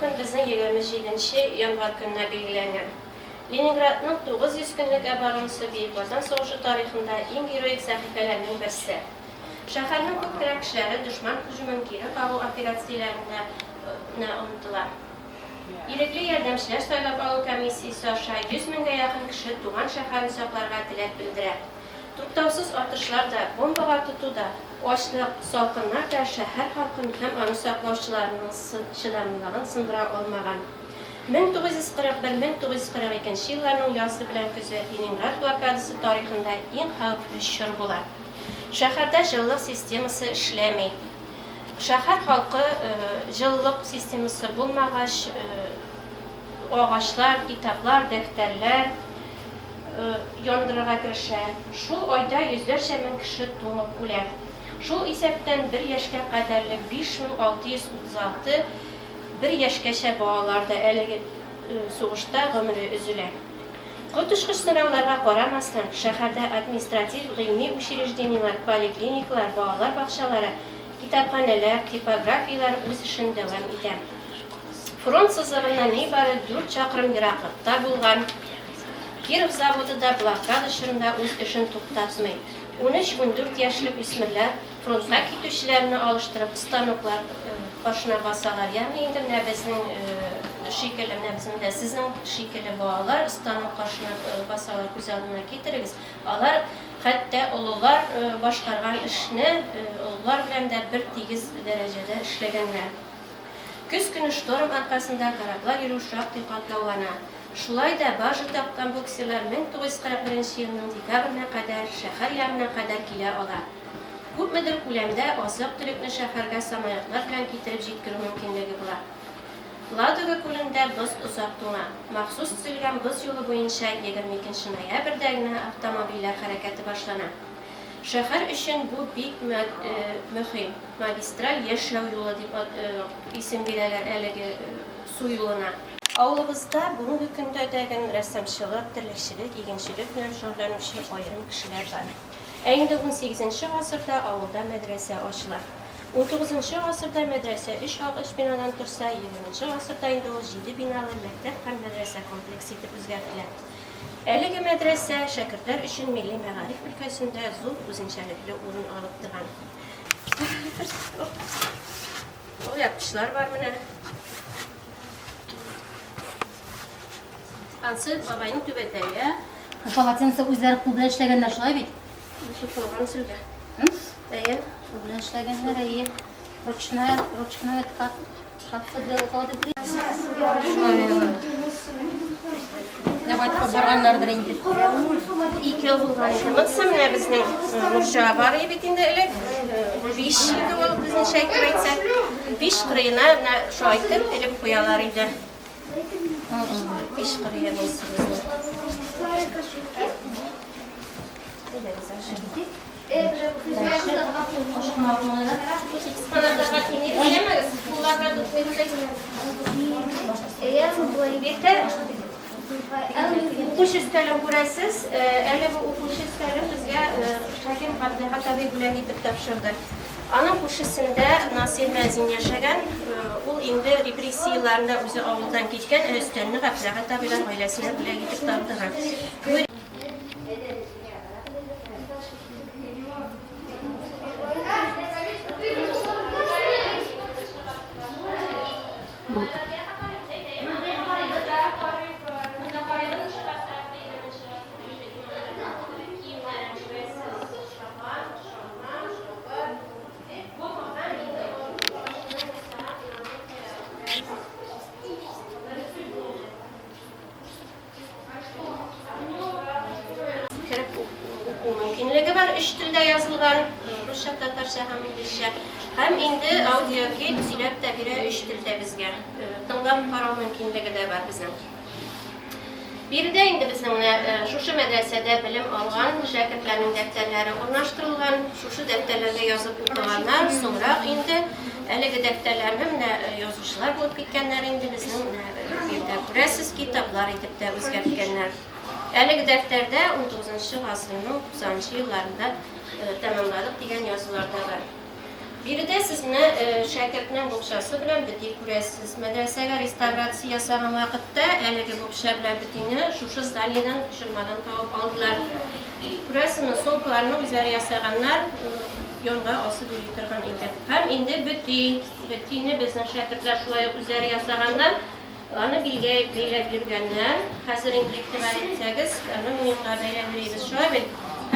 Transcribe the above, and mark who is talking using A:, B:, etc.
A: көн безнең 27 январь көненә билгеләнгән. Ленинградның 900 көнлек оборонасы Бөек Ватан сугышы тарихында иң героик сәхифәләрнең берсе. Шәһәрнең күп кенә кешеләре дошман һөҗүмен кире кагу операцияләрендә нә омтыла. Ирекле ярдәмчеләр сайлап алу комиссиясе аша 100 меңгә якын кеше туган шәһәрен сакларга теләк белдерә. Туктаусыз атышлар да, бомбага тоту да, ачлык, салкыннар да шәһәр халкын һәм аны саклаучыларның чыдамлылыгын сындыра алмаган. 1941-1942 елларның язы белән көзе Ленинград блокадасы тарихында иң хәвефле чор була. Шәһәрдә җылылык системасы эшләми. Шәһәр халкы җылылык системасы булмагач, агачлар, китаплар, дәфтәрләр яндырырга керешә. Шул айда йөзләрчә мең кеше туңып үлә. Шул исәптән бер яшькә кадәрле 5636 бер яшькәчә балалар да әлеге сугышта гомере өзелә. Коточкыч сынауларга карамастан, шәһәрдә административ, гыйльми учреждениеләр, поликлиникалар, балалар бакчалары, китапханәләр, типографияләр үз эшен дәвам итә. Фронт сызыгыннан нибары дүрт чакрым ераклыкта булган Киров заводы да блокада чорында үз эшен туктатмый. Унөч-ундүрт яшьлек үсмерләр фронтка китүчеләрне алыштырып станоклар каршына басалар. Ягъни инде менә безнең шикелле, менә безнең дә сезнең шикелле балалар станок каршына басалар, күз алдына китерегез. Алар хәтта олылар башкарган эшне олылар белән дә бер тигез дәрәҗәдә эшләгәннәр. Көз көне шторм аркасында кораблар йөрү шактый катлаулана. Шулай да баржа таккан буксирлар 1941 елның декабренә кадәр шәһәр янына кадәр килә ала. Күпмедер күләмдә азык-төлекне шәһәргә самолетлар белән китереп җиткерү мөмкинлеге була. Ладога күлендә боз озак туңа. Махсус төзелгән боз юлы буенча 22 ноябрьдә генә автомобильләр хәрәкәте башлана. Шәһәр өчен бу бик мөһим магистраль яшәү юлы дип исем бирәләр әлеге су юлына. Авылыбызда бүгенге көндә дә рәссамчылык, терлекчелек, игенчелек белән шөгыльләнүче аерым кешеләр бар. Ә инде унсигезенче гасырда авылда мәдрәсә ачыла. Унтугызынчы гасырда мәдрәсә өч агач бинадан торса, егерменче гасырда инде ул җиде биналы мәктәп һәм мәдрәсә комплексы итеп үзгәртелә. Әлеге мәдрәсә шәкертләр өчен милли мәгариф өлкәсендә зур үзенчәлекле урын алып торган. Алъяпкычлар бар менә. Ансы бабайның түбәтәе.
B: Полотенце үзләре кул белән эшләгәннәр, шулай бит?
A: Сукылган сөлге. Әйе.
B: Кул белән эшләгәннәр, әйе. Ручная, ручная ткань. Давайте барганнардыр инде.
A: Икәү булган инде. Монысы менә безнең морҗа бар иде бит инде элек. Биш инде ул безнеңчә әйтеп әйтсәк. Биш кырыена менә шулай итеп элеп куялар иде. Биш кырые монысы безнең. Укучы өстәлен күрәсез. Әле бу укучы өстәлен безгә Шакир Габделхак абый бүләк итеп тапшырды. Аның күршесендә Насыйр мәзин яшәгән. Ул инде репрессия елларында үзе авылдан киткән, ә өстәлне Габделхак абыйлар гаиләсенә бүләк итеп тапшырган. Кереп уку мөмкинлеге бар, өч телдә язылган, русча, татарча һәм инглизчә. Һәм инде аудиогид сөйләп тә бирә өч телдә безгә. Тыңлап карау мөмкинлеге дә бар безнең. Биредә инде безнең менә шушы мәдрәсәдә белем алган шәкертләрнең дәфтәрләре урнаштырылган. Шушы дәфтәрләргә язып укыганнар, соңрак инде әлеге дәфтәрләрне менә язучылар булып киткәннәр инде безнең менә биредә күрәсез, китаплар итеп тә үзгәрткәннәр. Әлеге дәфтәрдә 19 гасырның 90 елларында тәмамладык дигән язулар да бар. Биредә сез менә шәкертнең букчасы белән бөти күрәсез. Мәдрәсәгә реставрация ясаган вакытта әлеге букча белән бөтине шушы зданиедән, чормадан табып алдылар. Күрәсезме, сумкаларны үзләре ясаганнар, янга асып йөри торган итеп. Һәм инде бөти. Бөтине безнең шәкертләр шулай ук үзләре ясаганнар. Аны билгә бәйләп йөргәннәр. Хәзер инде игътибар итсәгез, аны муенга бәйләп йөрибез. Шулай бит?